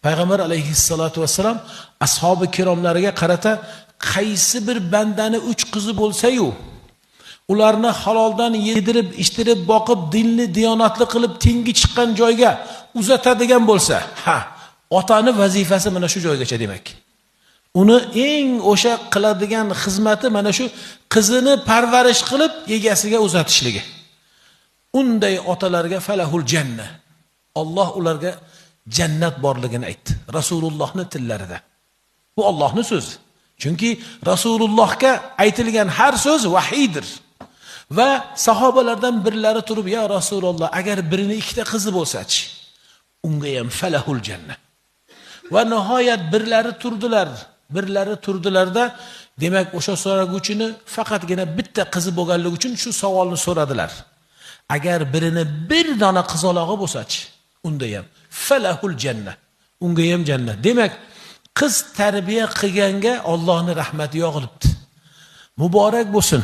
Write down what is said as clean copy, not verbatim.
Payg'ambar alayhissalotu vassalom ashobi kiromlariga qarata qaysi bir bandani 3 qizi bo'lsa-yu, ularni haloldan yedirib, ichdirib, boqib, dinli, diyonatli qilib tengi chiqqan joyga uzatadigan bo'lsa, ha, otani vazifasi mana shu joygacha demak. Uni eng o'sha qiladigan xizmati mana shu qizini parvarish qilib egasiga uzatishligi. Unday otalarga falahul janna. Alloh ularga jannat borligini aytdi. Rasulullohning tillarida. Bu Allohning so'zi. Chunki Rasulullohga aytilgan har so'z vahiydir. Va sahobalardan birlari turib, "Ya Rasululloh, agar birini ikkita qizi bo'lsa-chi?" Unga ham falahul janna. Va nihoyat birlari turdilar, birlari turdilarda, demak o'sha so'raguvchini faqatgina bitta qizi bo'lganligi uchun shu savolni so'radilar. Agar birini bir dona qizalog'i bo'lsa-chi? Unda ham falahul janna. Unga ham jannat. Demak, qiz tarbiya qilganga Allohning rahmati yog'ilibdi. Muborak bo'lsin.